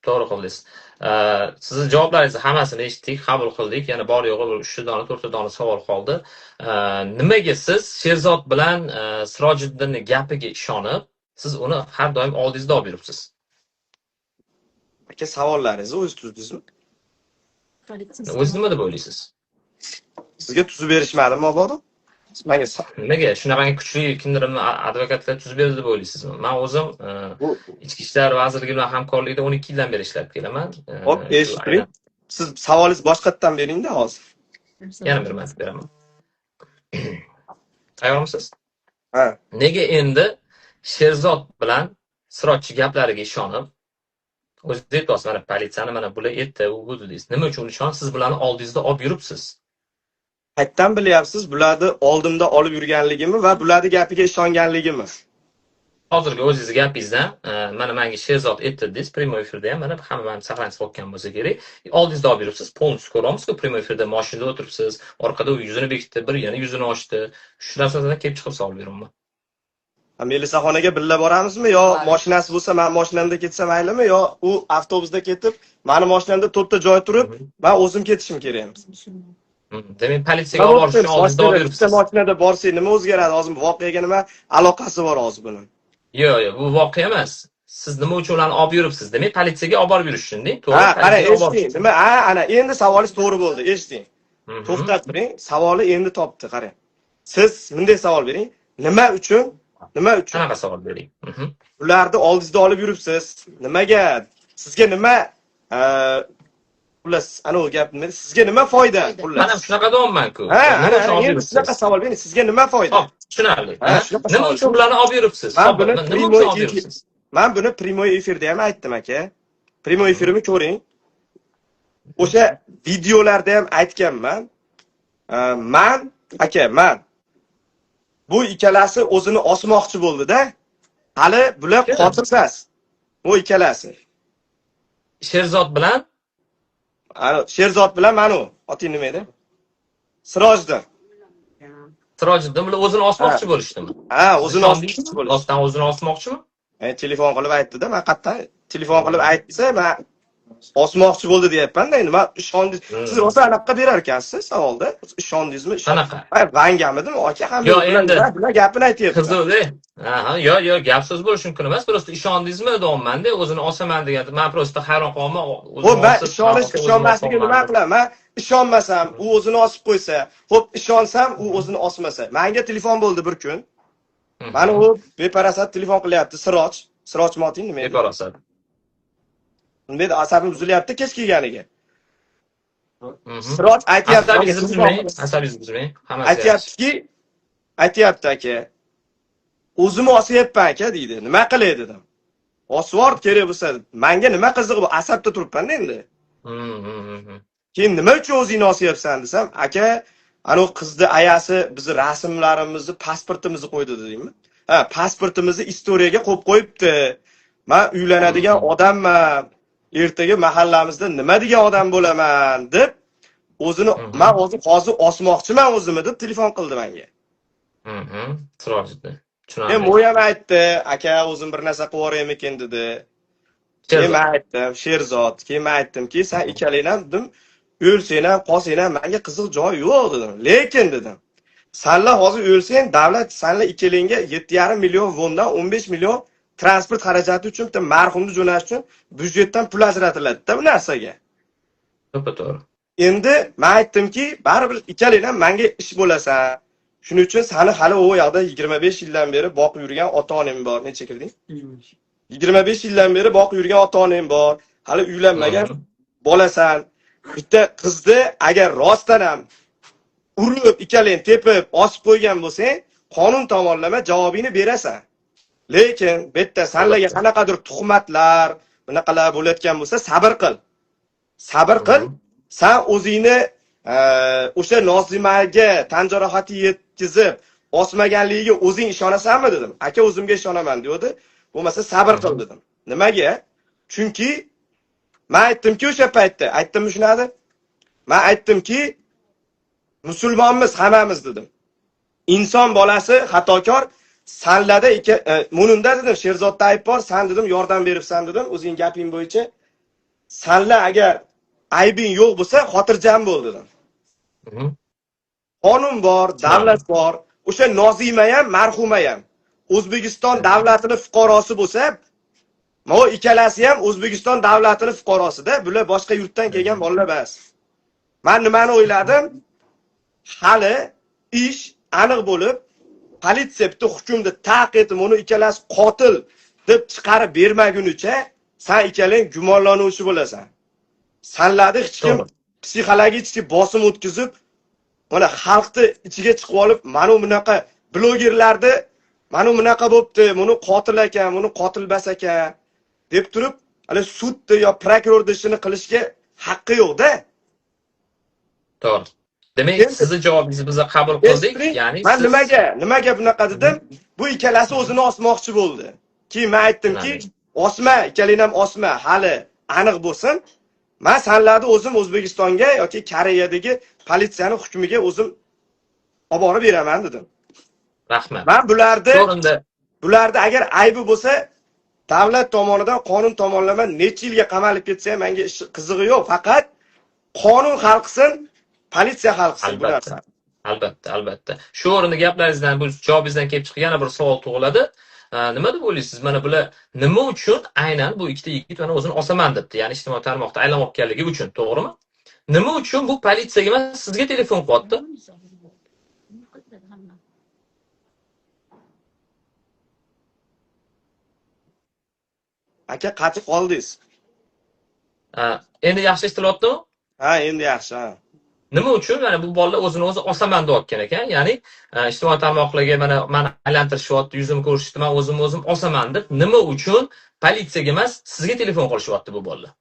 To'g'ri qildingiz. Sizni javoblaringizni hammasini eshitdik, qabul qildik. Yana bor yo'g'i bir 3 dona, 4 dona savol qoldi. Nimaga siz Sherzod bilan Sirojiddinni gapiga ishonib, siz uni har doim oldingizda olib yuribsiz? Aka, savollaringizni o'zingiz tuzdingizmi? O'zingiz nima deb o'ylaysiz? Sizga tuzib berishmadimi mabodo? Siz menga Nimaga shunaqangi kuchli kimdir advokatlar tuzib berdi deb o'ylaysizmi? Men o'zim Ichki ishlar vazirligi bilan hamkorlikda 12 yildan beri ishlab kelaman. Hop, eshitib turing. Siz savolingizni boshqatdan bering-da hozir. Yana bir marta beraman. Tayyormisiz? Ha. Nega endi Sherzod bilan Sirojchi gaplariga ishonib, o'zingiz aytyapsiz, mana politsiyani, mana bular aytdi, u bu dedingiz. Nima uchun ishonib, siz bularni oldingizda olib yuribsiz? Qayerdan bilyapsiz bularni oldimda olib yurganligimni va bularni gapiga ishonganligimni? Hozirgi o'zingizni gapingizdan, mana menga Sherzod aytdi dedingiz, прямой efirda ham mana hamma mana saqlanib qolgan bo'lsa kerak. Oldingizda olib yuribsiz, полностью ko'ryapmiz-ku, прямой efirda mashinada o'tiribsiz, orqada u yuzini bekitdi, bir yana yuzini ochdi. Shu narsadan kelib chiqib savol beryapman. Ha, Melisaxonaga birga boramizmi yo mashinasi bo'lsa men mashinamda ketsam maylimi, yo u avtobusda ketib, mani mashinamda to'rtta joy turib, men o'zim ketishim kerakmi? Demak, politsiyaga olib borish uchun oldingizda olib Bitta yuribsiz. mashinada borsak nima o'zgaradi? Hozir voqeaga nima aloqasi bor hozir buni? Yo'q, yo'q, bu voqea emas. Siz nima uchun ularni olib yuribsiz? Demak, politsiyaga olib borib yurish uchun, to'g'ri? Ha, qarang, Politsiyaga olib borish eshiting. Nima? Ha, ana endi savolingiz to'g'ri bo'ldi. Eshiting. To'xtab turing. Savoli endi topdi, qarang. Siz bunday savol bering. Nima uchun? Nima uchun? Qanaqa savol bering? Ularni oldingizda olib yuribsiz. Nimaga? Sizga nima, xullas, anavi gap nima? Sizga nima foyda? Man ham Xullas. shunaqa deyapman-ku. Ha, Nima ana uchun olib endi yuribsiz? shunaqa savol bering. Sizga nima foyda? Hop, tushunarli. Ha, shunaqa Nima savol. uchun bularni olib yuribsiz? Man Hop, buni nima uchun prямой olib yuribsiz? Man buni прямой efirda ham aytdim, aka. Прямой efirimni ko'ring. O'sha videolarda ham aytganman. Man, aka, man bu ikkalasi o'zini osmoqchi bo'ldi-da. Hali bular qotil emas. Bu ikkalasi. Sherzod bilan Ana Sherzod bilan manu, oting nima edi? Sirojiddin. Sirojiddin bular o'zini osmoqchi bo'lishdimi? Ha, o'zini osmoqchi bo'lishdi. Rostdan o'zini osmoqchimi? Telefon qilib aytdi-da, man qayerdan telefon qilib aytsa, man osmoqchi bo'ldi deyapman-da, endi man ishondiz. Siz rosa anaqa berar ekansiz savolda. Ishondingizmi? Qanaqa? Voy, vangamidim, aka, ham Yo, endi- bular gapini aytyapti. Qiziqda. Aha, yo'q, yo'q, gap so'z bo'lishi mumkin emas. Просто ishondingizmi deyapman-da, o'zini osaman degan. Man просто hayron qolman. Xo'p, man ishonish, ishonmasligiga nima qilaman? Man ishonmasam, u o'zini osib qo'ysa, xo'p, ishonsam, u o'zini osmasa. Menga telefon bo'ldi bir kun. Mani u beparasat telefon qilyapti, Siroj. Siroj oting nima edi? Beparasat. Nima edi? Asabim buzilyapti kech kelganiga. Siroj aytyapti, Asabingizni buzmang, asabingizni buzmang. Hammasi yaxshi. Aytyaptiki, aytyapti, aka. O'zimni osyapman, aka, deydi. Nima qilay dedim. Osib kerak bo'lsa, manga nima qizig'i bu, asabda turibman endi. Keyin nima uchun o'zingni osyapsan desam, aka, anavi qizni ayasi bizni rasmlarimizni, pasportimizni qo'ydi dedingmi? Ha, pasportimizni istoriyaga qo'yib qo'yibdi. Man uylanadigan odamman. Ertaga mahallamizda nima degan odam bo'laman deb o'zini man o'zim hozir osmoqchiman o'zimni deb telefon qildi menga. Sirojiddin. Men Tushunarli. u ham aytdi, aka, o'zim bir narsa qilib yuboraymikin dedi. Keyin Sherzod. man aytdim, Sherzod. Keyin man aytdimki, san ikkalanglar ham dedim, o'lsang ham, qolsang ham menga qiziq joyi yo'q dedim. Lekin dedim, sanlar hozir o'lsang, davlat sanlar ikkalangga 7,5 million vondan 15 million transport xarajati uchun, bitta marhumni jo'natish uchun byudjetdan pul ajratiladi-da bu narsaga. To'ppa to'g'ri. Endi men aytdimki, baribir ikkalanglar ham menga ish bo'lasan. Shuning uchun sani hali u yoqda 25 yildan beri boqib yurgan ota-onang bor. Necha kirding? 25 yildan beri boqib yurgan ota-onang bor. Hali uylanmagan bolasan. Bitta qizni agar rostdan ham urib, ikkalang tepib, osib qo'ygan bo'lsang, qonun tomonlama javobingni berasan. Lekin bu yerda sanlarga qanaqadir tuhmatlar, bunaqalar bo'layotgan bo'lsa, sabr qil. Sabr qil. San o'zingni o'sha Nozimaga tan jarohati yetkazib osmaganligiga o'zing ishonasanmi dedim. Aka, o'zimga ishonaman deydi. Bo'lmasa sabr qil dedim. Nimaga? Chunki men aytdimki o'sha paytda, aytdimmi shunadi? Men aytdimki, musulmonmiz hammamiz dedim. Inson bolasi xatokor, sanlada ikki, bununda dedim, Sherzodda ayb bor, san dedim, yordam beribsan dedim, o'zing gaping bo'yicha. Sanlar agar aybing yo'q bo'lsa, xotirjam bo'l dedim. Qonun bor, davlat bor. O'sha Nozima ham, marhuma ham O'zbekiston davlatini fuqarosi bo'lsa, mana ikkalasi ham O'zbekiston davlatini fuqarosida, bular boshqa yurtdan kelgan bolalar emas. Men nimani o'yladim? Hali ish aniq bo'lib, politsiya bitta hukmni taq etib, uni ikkalasi qotil deb chiqarib bermagunicha san ikkalang gumonlanuvchi bo'lasan. Sanlarni hech kim psixologik bosim o'tkazib, mana xalqni ichiga chiqib olib, mana bunaqa blogerlarni, mana bunaqa bo'pti, buni qotil ekan, buni qotil bas ekan deb turib, hali sudni yo prokurorni ishini qilishga haqqi yo'q-da. To'g'ri. Demak, sizni javobingizni biz qabul qildik. Ya'ni men nimaga bunaqa dedim? Bu ikkalasi o'zini osmoqchi bo'ldi. Keyin men aytdimki, osma, ikkaling ham osma, hali aniq bo'lsin. Men sanlarni o'zim O'zbekistonga yoki Koreyadagi politsiyani hukmiga o'zim olib borib beraman dedim. Rahmat. Men bularni agar aybi bo'lsa, davlat tomonidan, qonun tomonlama necha yilga qamalib ketsa ham menga ish qizig'i yo'q. Faqat qonun hal qilsin, politsiya hal qilsin bu narsani. Albatta, albatta. Shu o'rinda gaplaringizdan, bu javobingizdan kelib chiqib yana bir savol tug'iladi. Nima deb o'ylaysiz? Mana bular nima uchun aynan bu ikkita yigit mana o'zini osaman debdi? Ya'ni ijtimoiy tarmoqda aylanayotganligi uchun, to'g'rimi? Nima uchun bu politsiyaga emas, sizga telefon qilyapti? Aka, qatib qoldingiz. Endi yaxshi eshitilyaptimi? Ha, endi yaxshi, ha. Nima uchun mana bu bolalar o'zini o'zi osaman deyotgan ekan? Ya'ni ijtimoiy tarmoqlarga mana meni aylantirishyapti, yuzimni ko'rishishdi, men o'zimni o'zim osaman deb nima uchun politsiyaga emas, sizga telefon qilishyapti bu bolalar?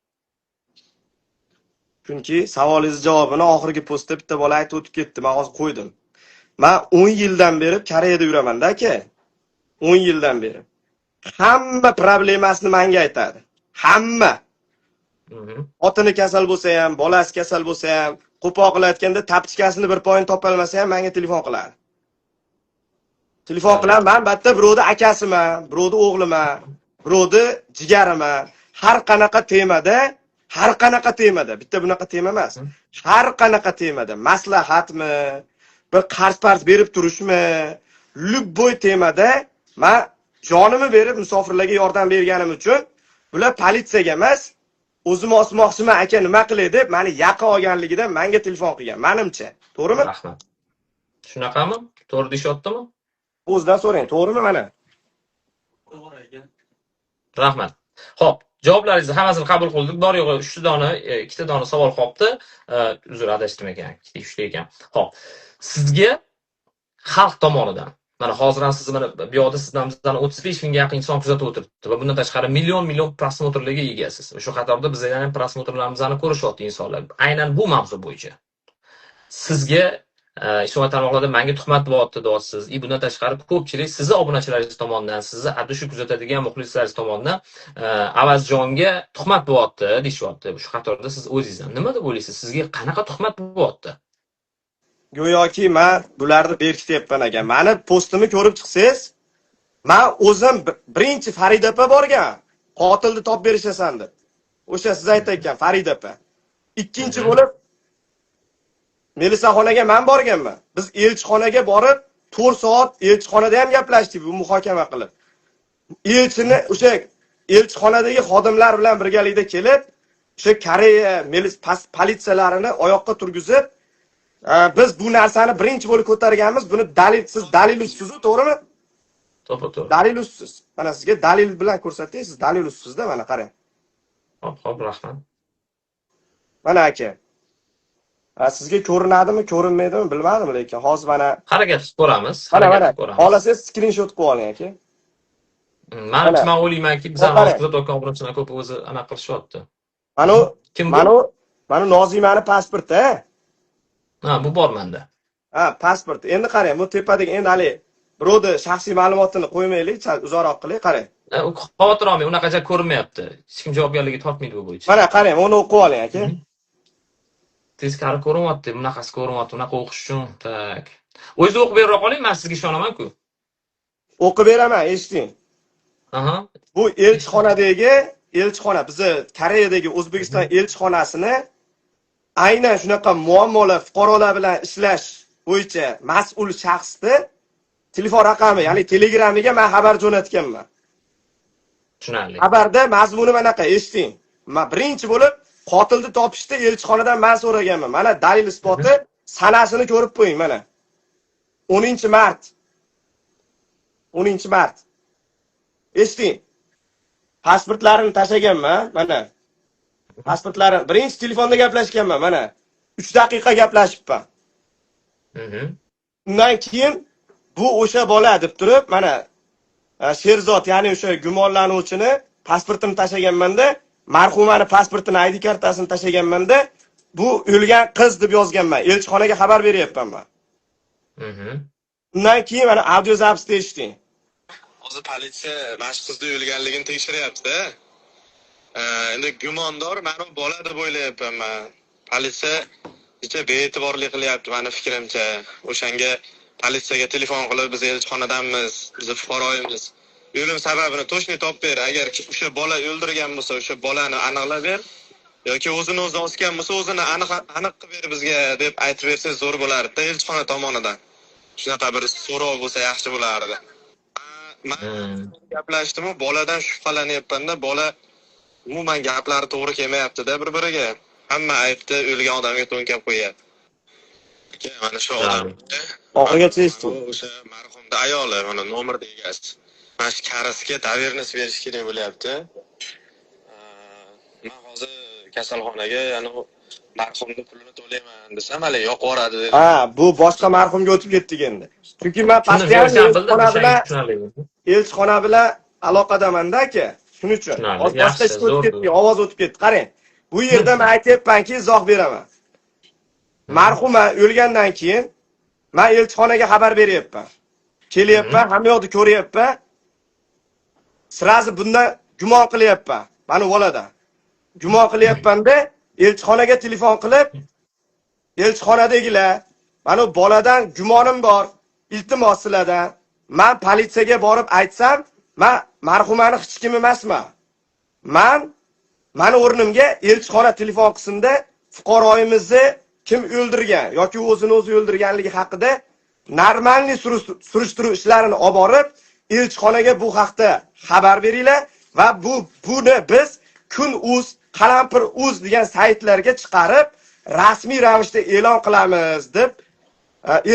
Chunki savolingiz javobini oxirgi postda bitta bola aytib o'tib ketdi, men hozir qo'ydim. Men 10 yildan beri Koreyada yuraman-da aka. 10 yildan beri. Hamma problemasini menga aytadi. Hamma. Xotini kasal bo'lsa ham, bolasi kasal bo'lsa ham, qo'poq qilayotganda tapchkasini bir poyini topolmasa ham menga telefon qiladi. Telefon qiladi, men bitta birovni akasiman, birovni o'g'liman, birovni jigariman. Har qanaqa temada, har qanaqa temada, bitta bunaqa tema emas. Har qanaqa temada, maslahatmi, bir qarz-parz berib turishmi, любой temada men jonimni berib musofirlarga yordam berganim uchun bular politsiyaga emas, o'zim osmoqchiman aka, nima qilay deb meni yaqin olganligidan menga telefon qilgan, menimcha. To'g'rimi? Rahmat. Shunaqami? To'g'ri deyishyaptimi? O'zidan so'rang, to'g'rimi mana? To'g'ri aka. Rahmat. Xo'p, javoblaringizni hammasini qabul qildik. Bor yo'g'i 3 dona, 2 dona savol qolibdi. Uzr, adashdim ekan. 2 3 ekan. Xo'p, sizga xalq tomonidan mana hozir ham siz mana bu yoqda sizdan bizdan 35 mingga yaqin inson kuzatib o'tiribdi va bundan tashqari million prosmotrlarga egasiz. O'sha qatorda bizlarning ham prosmotrlarimizni ko'rishyapti insonlar. Aynan bu mavzu bo'yicha. Sizga ijtimoiy tarmoqlarda menga tuhmat bo'lyapti deyapsiz. Bundan tashqari ko'pchilik sizni obunachilaringiz tomonidan, sizni adushu kuzatadigan muxlislaringiz tomonidan Avazjonga tuhmat bo'lyapti deyishyapti. Shu qatorda siz o'zingiz ham nima deb o'ylaysiz? Sizga qanaqa tuhmat bo'lyapti? Go'yoki men bularni berkityapman ekan. Meni postimni ko'rib chiqsangiz, men o'zim birinchi Farida opa borgan, qotilni topib berishasan deb. O'sha siz aytayotgan Farida opa. Ikkinchi bo'lib Melisaxonaga men borganman. Biz elchixonaga borib 4 soat elchixonada ham gaplashdik, bu muhokama qilib. Elchini o'sha elchixonadagi xodimlar bilan birgalikda kelib, o'sha Koreya politsiyalarini oyoqqa turgizib, biz bu narsani birinchi bo'lib ko'targanmiz. Buni dalil, siz dalil ustiz, to'g'rimi? To'g'ri, to'g'ri. Dalil ustiz. Mana sizga dalil bilan ko'rsatay, siz dalil ustizda mana qarang. Hop, hop, rahmat. Mana aka. Sizga ko'rinadimi, ko'rinmaydimi bilmadim, lekin hozir mana harakat qilib ko'ramiz. Mana, Harakat mana. qilib ko'ramiz. Xohlasangiz skrinshot qilib oling aka. Manimcha, Mana. men o'ylaymanki, bizani Qarang. hozir kuzatayotgan obunachilar ko'pi o'zi anaqa qilishyapti. Mana Kim bu? Mana Nozimani pasporti, ha? Ha, bu bor menda. Ha, pasport. Endi qarang, bu tepadagi endi hali birovni shaxsiy ma'lumotini qo'ymaylik, sal uzoqroq qilaylik, qarang. U xavotir olmang, unaqacha ko'rinmayapti. Hech kim javobgarlikka tortmaydi bu bo'yicha. Mana qarang, uni o'qib oling aka. Teskari ko'rinyapti, bunaqasi ko'rinyapti, unaqa o'qish uchun. Tak. O'zingiz o'qib bera qoling, men sizga ishonaman-ku. O'qib beraman, eshiting. Aha. Bu elchixonadagi Elchixona, bizni Koreyadagi O'zbekiston elchixonasini aynan shunaqa muammolar, fuqarolar bilan ishlash bo'yicha mas'ul shaxsni telefon raqami, ya'ni Telegramiga men xabar jo'natganman. Tushunarli. Xabarda mazmuni manaqa, eshiting. Man birinchi bo'lib qotilni topishda elchixonadan man so'raganman. Mana dalil isboti, sanasini ko'rib qo'ying mana. 10 mart. 10 mart. Eshiting. Pasportlarini tashlaganman, mana. Pasportlari, birinchi telefonda gaplashganman, mana. 3 daqiqa gaplashibman. Undan keyin bu o'sha bola deb turib, mana Sherzod, ya'ni o'sha gumonlanuvchini pasportini tashlaganmanda, marhumani pasportini, ID kartasini tashlaganmanda, bu o'lgan qiz deb yozganman. Elchixonaga xabar beryapman man. Undan keyin mana аудиозапись da eshiting. Hozir politsiya mana shu qizni o'lganligini tekshiryapti. Endi gumondor mana bu bola deb o'ylayapman man. Politsiya necha bee'tiborlik qilyapti mani fikrimcha. O'shanga politsiyaga telefon qilib, biz elchixonadanmiz, biz fuqaroyimiz. O'lim sababini точно topib ber. Agar o'sha bola o'ldirgan bo'lsa, o'sha bolani aniqlab ber yoki o'zini o'zi osgan bo'lsa, o'zini aniq aniq qilib ber bizga deb aytib bersangiz zo'r bo'lardi elchixona tomonidan. Shunaqa bir so'rov bo'lsa yaxshi bo'lardi. Man gaplashdimu, boladan shubhalanyapmanda, bola umuman gaplari to'g'ri kelmayapti-da bir-biriga. Hamma aybni o'lgan odamga to'nkab qo'yyapti. Aka, mana shu odam Oxirigacha eshiting. o'sha marhumni ayoli, mana nomerni egasi. Mana shu koreysga доверенность berish kerak bo'lyapti. Man hozir kasalxonaga, ya'ni marhumni pulini to'layman desam, hali yoqib yuboradi dedi. Ha, bu boshqa marhumga o'tib ketdik endi. Chunki man Tushundim, постоянно yo'q, bildim, elchixona bilan tushunarli. elchixona bilan aloqadamanda aka. Shuning uchun. Tushunarli. Hozir boshqa Yaxshi, ishga o'tib zo'r. ketdik, ovoz o'tib ketdi. Qarang. Bu yerda men aytyapmanki, izoh beraman. Marhuma o'lgandan keyin men elchixonaga xabar beryapman. Kelyapman, hamma yoqni ko'ryapman. Сразу bundan gumon qilyapman. Mana boladan. Gumon qilyapman-da, elchixonaga telefon qilib, elchixonadagilar, mana bu boladan gumonim bor. Iltimos sizlardan. Man politsiyaga borib aytsam, man marhumani hech kim emasman. Man mani o'rnimga elchixona telefon qilsinda, fuqaroyimizni kim o'ldirgan yoki o'zini o'zi o'ldirganligi haqida нормальный surishtiruv ishlarini olib borib, elchixonaga bu haqda xabar beringlar va buni biz Kun uz, Qalampir uz degan saytlarga chiqarib, rasmiy ravishda e'lon qilamiz deb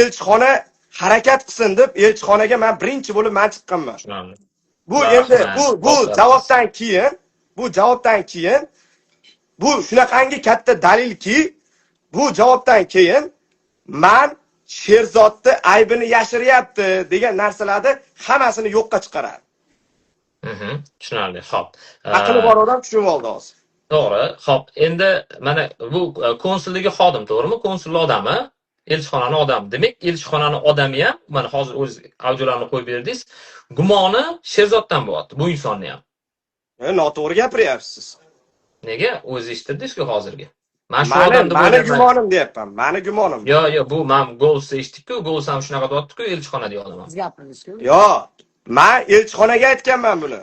elchixona harakat qilsin deb elchixonaga man birinchi bo'lib man chiqqanman. Tushunarli. Bu endi Rahmat. bu Boshlayapmiz. javobdan keyin bu shunaqangi katta dalilki, bu javobdan keyin man Sherzodni aybini yashiryapti degan narsalarni hammasini yo'qqa chiqaradi. Tushunarli. Xo'p. Aqli bor odam tushunib oldi hozir. To'g'ri. Xo'p, endi mana bu konsulligi xodim, to'g'rimi? Konsullik odami, elchixonani odami. Demak, elchixonani odami ham mana hozir o'z audiolarni qo'yib berdingiz. Gumoni Sherzoddan bo'lyapti, bu insonni ham. Noto'g'ri gapiryapsiz. Nega? O'zi eshittirdingiz-ku hozirgi. Man shu Mani odam deb mani o'ylayapman. gumonim deyapman. Mani gumonim. Yo, bu man голос da eshitdik-ku, голос ham shunaqa deyapti-ku, elchixonadagi odam ham. Siz gapirdingiz-ku. Yo, man elchixonaga aytganman buni.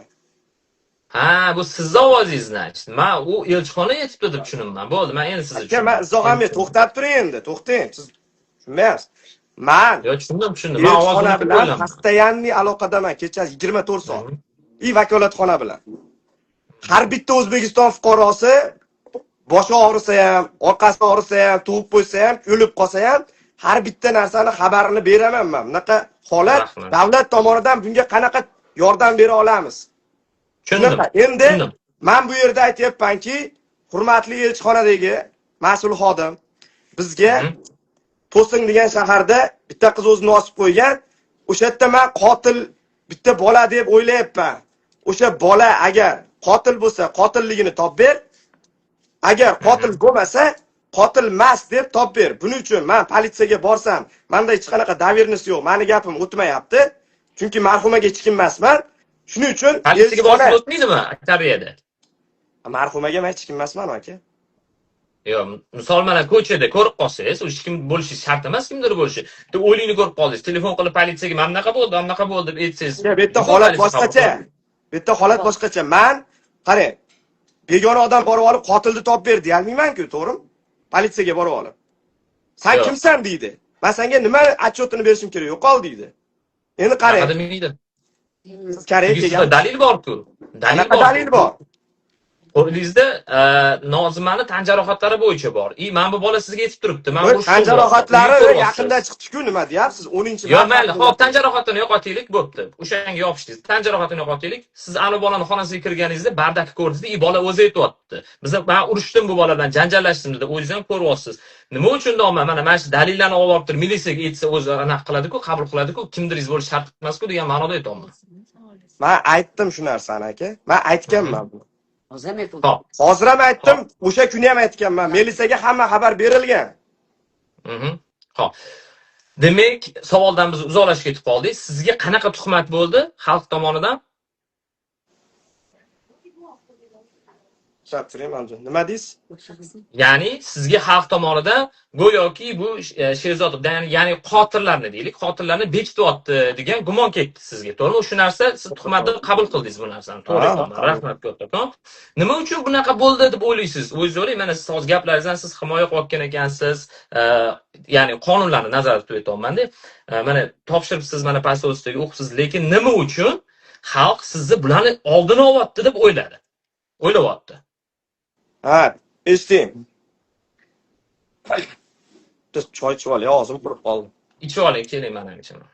Ha, bu sizni ovozingiz, значит. Man u elchixona aytibdi deb tushunibman. Bo'ldi, man endi sizni Aka, man tushundim. izoh ham Endi tushundim. to'xtab turing endi, to'xtang. Siz tushunmayapsiz. Man Yo, tushundim, tushundim. Man elchixona ovozini bilan o'yladim. постоянный aloqadaman kechasi 24 soat. И vakolatxona bilan. Har bitta O'zbekiston fuqarosi boshi og'risa ham, orqasi og'risa ham, tug'ib qo'ysa ham, o'lib qolsa ham, har bitta narsani xabarini beraman man. Bunaqa holat Rahmat. davlat tomonidan bunga qanaqa yordam bera olamiz? Tushundim. Shunaqa. Endi Tushundim. man bu yerda aytyapmanki, hurmatli elchixonadagi mas'ul xodim bizga To'sin degan shaharda bitta qiz o'zini osib qo'ygan. O'sha yerda man qotil bitta bola deb o'ylayapman. O'sha bola agar qotil bo'lsa, qotilligini top ber. Agar qotil bo'lmasa, qotil emas deb top ber. Buning uchun man politsiyaga borsam, menda hech qanaqa доверенность yo'q. Mani gapim o'tmayapti. Chunki marhumaga hech kim emasman. Shuning uchun Politsiyaga elchixona borsa o'tmaydimi Koreyada? Marhumaga men hech kim emasman, aka. Yo'q, misol mana ko'chada ko'rib qolsangiz, u hech kim bo'lishi shart emas, kimdir bo'lishi. Bitta o'likni ko'rib qoldingiz, telefon qilib politsiyaga mana bunaqa bo'ldi, mana bunaqa bo'ldi deb aytsangiz, Bu yerda juda holat politsiya qabul boshqacha. qiladi. Bu yerda holat boshqacha. Man qarang, Begona odam borib olib, qotilni topib ber deyolmayman-ku, to'g'rimi? Politsiyaga borib olib. San Yo'q. kimsan deydi. Man senga nima отчет ini berishim kerak? Yo'qol deydi. Endi qarang, Unaqa demaydi. Siz Koreyaga Chunki sizda kelgan. dalil bor-ku. Dalil Qanaqa bor. dalil bor? Qo'lingizda Nozimani tan jarohatlari bo'yicha bor. И mana bu bola sizga aytib turibdi. Man Voy, urushdim tan bor. jarohatlari Uyni ko'ryapsiz. yaqinda chiqdi-ku, nima deyapsiz? 10 Yo, mayli, xo'p, tan jarohatini yo'qotaylik, bo'pti. O'shanga yopishdingiz. Tan jarohatini yo'qotaylik. Siz ana bolani xonasiga kirganingizda бардак ni ko'rdingiz, и bola o'zi aytyapti. Biza men urushdim bu bola bilan, janjallashdim dedi. O'zingiz ham ko'ryapsiz. Nima uchun deyapman? Mana shu dalillarni olib borib turib militsiyaga aytsa, o'zi anaqa qiladi-ku, qabul qiladi-ku, kimdiringiz bo'lishi shart emas-ku degan ma'noda aytyapman. Man aytdim shu narsani, aka. Man aytganman buni. Xo'p. Hozir ham aytdim, o'sha kuni ham aytganman. Militsiyaga hamma xabar berilgan. Xo'p. Demak, savoldan biz uzoqlashib ketib qoldik. Sizga qanaqa tuhmat bo'ldi xalq tomonidan? Tushunib turing, Andijon. Nima deysiz? Ya'ni sizga xalq tomonidan go'yoki bu Sherzodov, ya'ni qotillarni deylik, qotillarni bekityapti degan gumon ketdi sizga. To'g'rimi? Shu narsa siz tuhmat deb qabul qildingiz bu narsani. To'g'ri Ha, aytaman. qabul. Rahmat kattakon. Nima uchun bunaqa bo'ldi deb o'ylaysiz? O'zingiz o'ylang, mana siz hozir gaplaringizdan siz himoya qilayotgan ekansiz, ya'ni qonunlarni nazarda tutib aytyapman-da. Mana topshiribsiz, mana посольство ga o'qibsiz, lekin nima uchun xalq sizni bularni oldini olyapti deb o'yladi? O'ylayapti. Ha, eshiting. Bitta choy ichib olay, og'zim qurib qoldi. Ichib oling, keling, mana ichaman.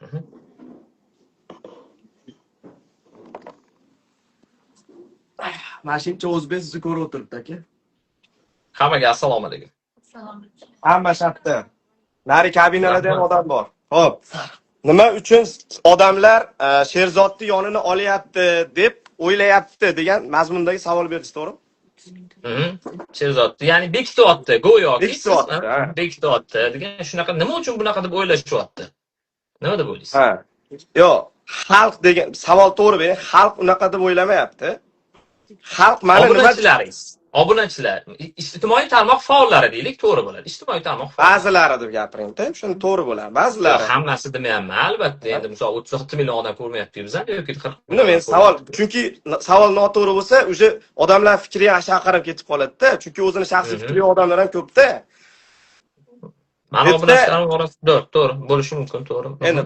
Mana shuncha o'zbek sizni ko'rib o'tiribdi, aka. Hammaga assalomu alaykum. Hamma shartda. Nari kabinalarda ham Rahmat. odam bor. Xo'p. Nima uchun odamlar Sherzodni yonini olyapti deb o'ylayapti degan mazmundagi savol berdingiz, to'g'rimi? Sherzod, ya'ni bekityapti, go'yoki Bekityapti, siz, ha. bekityapti degan shunaqa nima uchun bunaqa deb o'ylashyapti? Nima deb o'ylaysiz? Ha. Yo'q, xalq degan savol to'g'ri bering. Xalq unaqa deb o'ylamayapti. Xalq mana nima Obunachilaringiz, obunachilar, ijtimoiy tarmoq faollari deylik, to'g'ri bo'ladi. Ijtimoiy tarmoq faollari. Ba'zilari deb gapiring-da, shuni to'g'ri bo'ladi. Ba'zilari. Yo'q, hammasi demayapman, albatta. Endi misol 36 million odam ko'rmayapti bizani yoki 40 Buni men million savol, ko'rmayapti. Chunki savol noto'g'ri bo'lsa, уже odamlar fikri ham shu qarab ketib qoladi-da. Chunki o'zini shaxsiy fikri yo'q odamlar ham ko'p-da. Mana obunachilarim orasida to'g'ri, bo'lishi mumkin, to'g'ri. Endi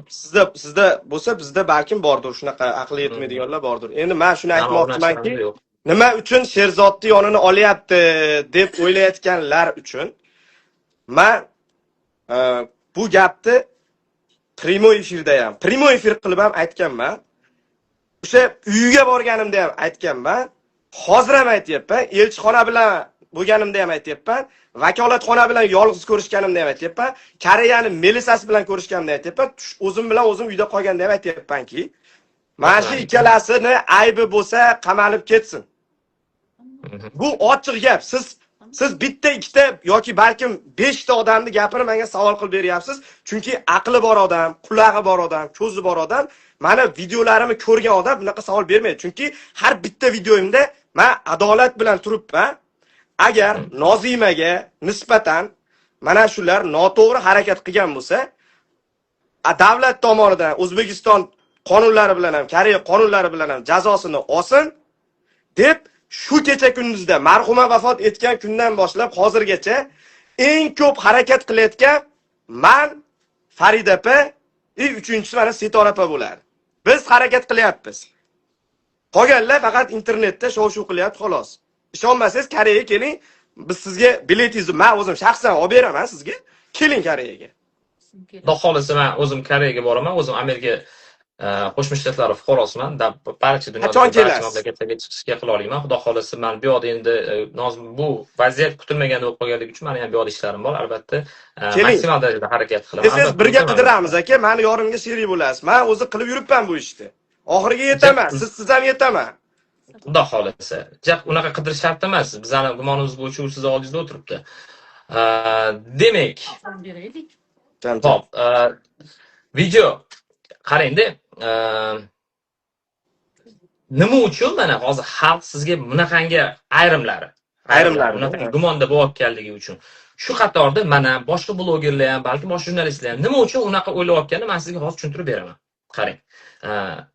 sizda bo'lsa, bizda balkim bordir, shunaqa aqli yetmaydiganlar bordir. Endi men shuni Mana aytmoqchimanki, obunachilarim yo'q. Nima uchun Sherzodni yonini olyapti deb o'ylayotganlar uchun men bu gapni primoy efirda ham, primoy efir qilib ham aytganman. O'sha uyiga borganimda ham aytganman. Hozir ham aytyapman, elchixona bilan bo'lganimda ham aytyapman, vakolatxona bilan yolg'iz ko'rishganimda ham aytyapman, Koreyani melisasi bilan ko'rishganimda aytyapman, o'zim bilan o'zim uyda qolganda ham aytyapmanki, mana shu ikkalasini aybi bo'lsa qamalib ketsin. Bu ochiq gap. Siz bitta, ikkita yoki balkim 5 ta odamni gapini menga savol qilib beryapsiz. Chunki aqli bor odam, qulog'i bor odam, ko'zi bor odam, mana videolarimni ko'rgan odam bunaqa savol bermaydi. Chunki har bitta videoyimda men adolat bilan turibman. Agar Nozimaga nisbatan mana shular noto'g'ri harakat qilgan bo'lsa, davlat tomonidan O'zbekiston qonunlari bilan ham, Koreya qonunlari bilan ham jazosini olsin deb shu kecha kunduzda marhuma vafot etgan kundan boshlab hozirgacha eng ko'p harakat qilayotgan man, Farida opa, и uchinchisi mana Sitora opa bo'ladi. Biz harakat qilyapmiz. Qolganlar faqat internetda shov-shuv qilyapti, xolos. Ishonmasangiz Koreyaga keling, biz sizga biletingizni men o'zim shaxsan olib beraman sizga. Keling Koreyaga. Xudo xohlasa men o'zim Koreyaga boraman, o'zim Amerika Qo'shma Shtatlari fuqarosiman. Barcha dunyoda Qachon barcha kelasiz? Mamlakatlarga chiqishga qila olaman. Xudo xohlasa men bu yoqda endi Nozim bu vaziyat kutilmaganda bo'lib qolganligi uchun meni ham bu yoqda ishlarim bor. Albatta, Keling. Maksimal darajada harakat qilaman. Desangiz Albatta, birga o'taman. Qidiramiz aka, meni yorimga sherik bo'lasiz. Men o'zi qilib yuribman bu ishni. Oxiriga yetaman, siz ham yetaman. Xudo xohlasa. Jaq unaqa qidirish shart emas. Bizani gumonimiz bo'yicha u sizni oldingizda o'tiribdi. Demak, Beraylik. Jam, jam. Xo'p, video qarangda, nima uchun mana hozir xalq sizga bunaqangi ayrimlari, Ayrimlari, bunaqa ha. Gumonda bo'layotganligi uchun. Shu qatorda mana boshqa blogerlar ham, balki boshqa jurnalistlar ham nima uchun unaqa o'ylayotganini men sizga hozir tushuntirib beraman. Qarang,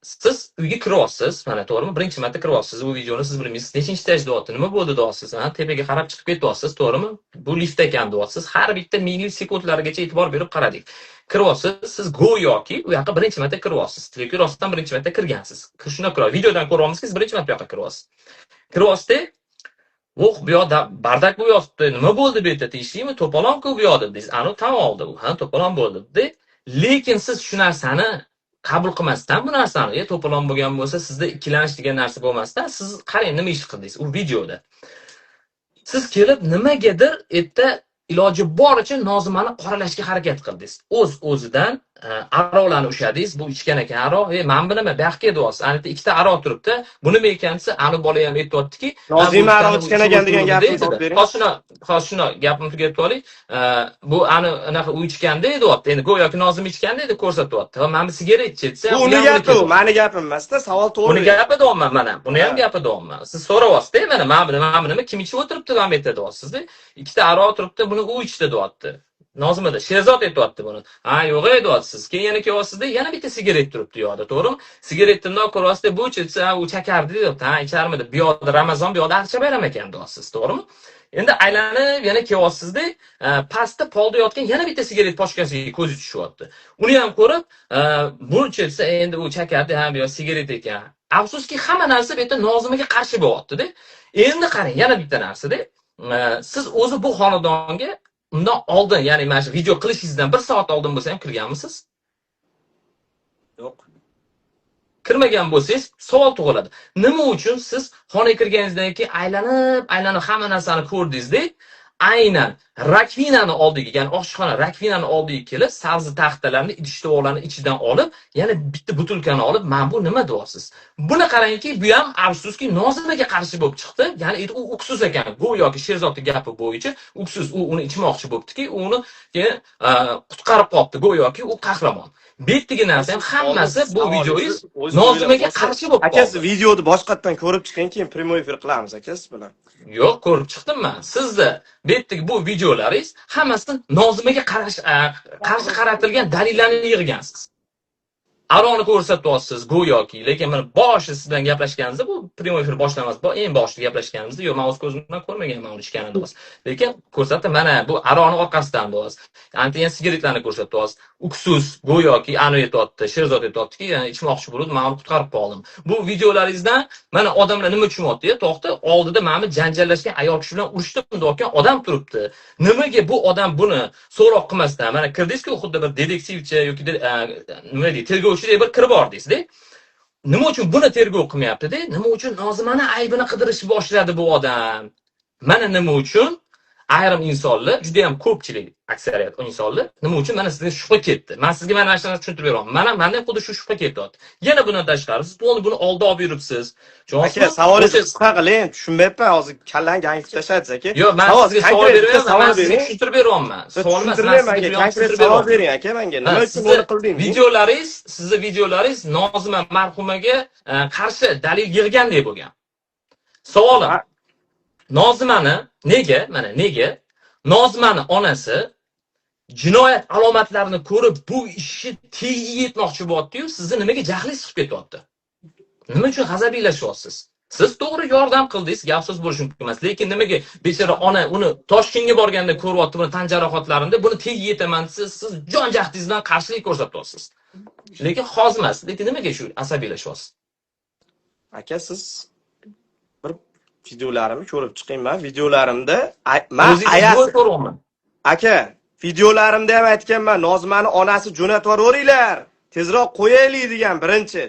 siz uyga kiryapsiz, mana, to'g'rimi? Birinchi marta kiryapsiz. Bu videoni siz bilmaysiz, nechinchi etaj deyapti, nima bo'ldi deyapsiz, ha, tepaga qarab chiqib ketyapsiz, to'g'rimi? Bu lift ekan deyapsiz. Har bitta millisekundlargacha e'tibor berib qaradik. Kiryapsiz, siz go'yoki u yoqqa birinchi marta kiryapsiz yoki rostdan birinchi marta kirgansiz. Shundan ko'ra videodan ko'ryapmizki, siz birinchi marta bu yoqqa kiryapsiz. Kiryapsizda, "Voh, bu yoqda бардак bo'lib yotibdi, nima bo'ldi bu yerda, tinchlikmi, to'polon-ku bu yoqda", deysiz. Anavi tan oldi, u ha, to'polon bo'ldi dedi. Lekin siz shu narsani qabul qilmasdan, bu narsani, to'polon bo'lgan bo'lsa, sizda ikkilanish degan narsa bo'lmasdan, siz qarang, nima ish qildingiz u videoda. Siz kelib nimagadir erta iloji boricha Nozimani qoralashga harakat qildingiz. O'z o'zidan aroqlarni ushladingiz, bu ichgan ekan aroq, "E, man bilaman, bu yoqqa deyapsiz. Ana yerda ikkita aroq turibdi. Bu nima ekan desa, ani bola ham aytyaptiki, Nozima aroq ichgan ekan degan gapni topib bering. Hozir shuni gapimni tugatib olay. Bu ani anaqa u ichganda deyapti. Endi go'yoki Nozim ichganda edi ko'rsatyapti. Va mana bu sigaretchi desa, Bu uni gapi, u mani gapim emasda, savol to'g'ri. Buni gapi deyapman mana. Buni ham gapi deyapman. Siz so'rayapsiz-da, mana bu nima, kim ichib o'tiribdi mana bu yerda deyapsiz-da. Ikkita aroq turibdi, buni u ichdi deyapti. Nozimada Sherzod aytyapti buni. Ha, yo'q ey deyapsiz. Keyin yana kelyapsizda, yana bitta sigaret turibdi u yoqda, to'g'rimi? Sigaretni bundoq ko'ryapsizda, bu desa, u chakardi deyapti. Ha, icharmidi? Bu yoqda Ramazon, bu yoqda Archa bayram ekan deyapsiz, to'g'rimi? Endi aylanib yana kelyapsizda, pastda polda yotgan yana bitta sigaret pachkasiga ko'zi tushyapti. Uni ham ko'rib, bu desa, endi u chakardi, ha, bu yoq sigaret ekan. Afsuski, hamma narsa bu yerda Nozimaga qarshi bo'lyapti-da. Endi qarang, yana bitta narsada, siz o'zi bu xonadonga undan oldin, ya'ni mana shu video qilishingizdan bir soat oldin bo'lsa ham kirganmisiz? Yo'q. Kirmagan bo'lsangiz, savol tug'iladi. Nima uchun siz xonaga kirganingizdan keyin aylanib, aylanib hamma narsani ko'rdingizda, aynan rakvinani oldiga, ya'ni oshxona rakvinani oldiga kelib, sabzi taxtalarni, idish tovoqlarni ichidan olib, yana bitta butilkani olib, "Mana bu nima?" deyapsiz. Buni qarangki, bu ham afsuski Nozimaga qarshi bo'lib chiqdi. Ya'ni u уксус ekan. Go'yoki Sherzodning gapi bo'yicha уксус, u uni ichmoqchi bo'libdiki, u uni keyin qutqarib qolibdi. Go'yoki u qahramon. Bu yerdagi narsa ham hammasi bu videoyingiz Nozimaga qarshi bo'lib Aka, siz qoldi. videoni boshqatdan ko'rib chiqing, keyin прямой efir qilamiz aka siz bilan. Yo'q, ko'rib chiqdim man. Sizni bu yerdagi bu videolaringiz hammasi Nozimaga qarshi qaratilgan dalillarni yig'gansiz. Aroqni ko'rsatyapsiz go'yoki, lekin mana boshi siz bilan gaplashganimizda, bu прямой efir boshlanmas, eng boshida gaplashganimizda, "Yo'q, men o'z ko'zim bilan ko'rmaganman uni ichganini", deyapsiz. Lekin ko'rsatdi, mana bu aroqni orqasidan deyapsiz. Antiyan sigaretlarni ko'rsatyapsiz. Уксус go'yoki ani aytyapti, Sherzod aytyaptiki, "Yani ichmoqchi bo'lib, men uni qutqarib qoldim." Bu videolaringizdan mana odamlar nima tushunyapti? To'xta, oldida mana bu janjallashgan ayol kishi bilan urushdim deyotgan odam turibdi. Nimaga bu odam buni so'roq qilmasdan, mana kirdingizku, xuddi bir detektivcha yoki nima deydi, tergovchidek bir kirib bordingizda. Nima uchun buni tergov qilmayapti-da? Nima uchun Nozimani aybini qidirish boshladi bu odam? Mana nima uchun ayrim insonlar, juda ham ko'pchilik, aksariyat insonlar, nima uchun mana sizga shubha ketdi? Men sizga mana shu narsani tushuntirib beraman. Mana menda ham xuddi shu shubha ketyapti. Yana bundan tashqari, siz polni buni oldi olib yuribsiz. Aka, savolingizni qisqa qiling, tushunmayapman, hozir kallani gangitib tashladingiz aka. Yo'q, men Savol, sizga savol konkret bitta beryapman, savol men sizga bering. tushuntirib beryapman. Savol emas, men Tushuntirmang sizga menga, buni konkret tushuntirib savol beryapman. bering aka menga. Ha, Nima uchun sizni buni qilding? videolaringiz, sizni videolaringiz Nozima marhumaga qarshi dalil yig'gandek bo'lgan. Savolim. Nozimani nega, mana nega Nozimani onasi jinoyat alomatlarini ko'rib bu ishni tagiga yetmoqchi bo'lyapti-yu, sizni nimaga jahlingiz chiqib ketyapti? Nima uchun g'azabiylashyapsiz? Siz to'g'ri yordam qildingiz, gap so'z bo'lishi mumkin emas, lekin nimaga bechora ona uni Toshkentga borganda ko'ryapti buni tan jarohatlarini, buni tagiga yetaman desa, siz jon jahdingiz bilan qarshilik ko'rsatyapsiz. Lekin hozir emas, lekin nimaga shu asabiylashyapsiz? Aka, siz bir videolarimni ko'rib chiqing. Man videolarimda man O'zingiz ayasi ko'ryapman. Aka, videolarimda ham aytganman, Nozimani onasi jo'natib yuboringlar. Tezroq qo'yaylik degan birinchi.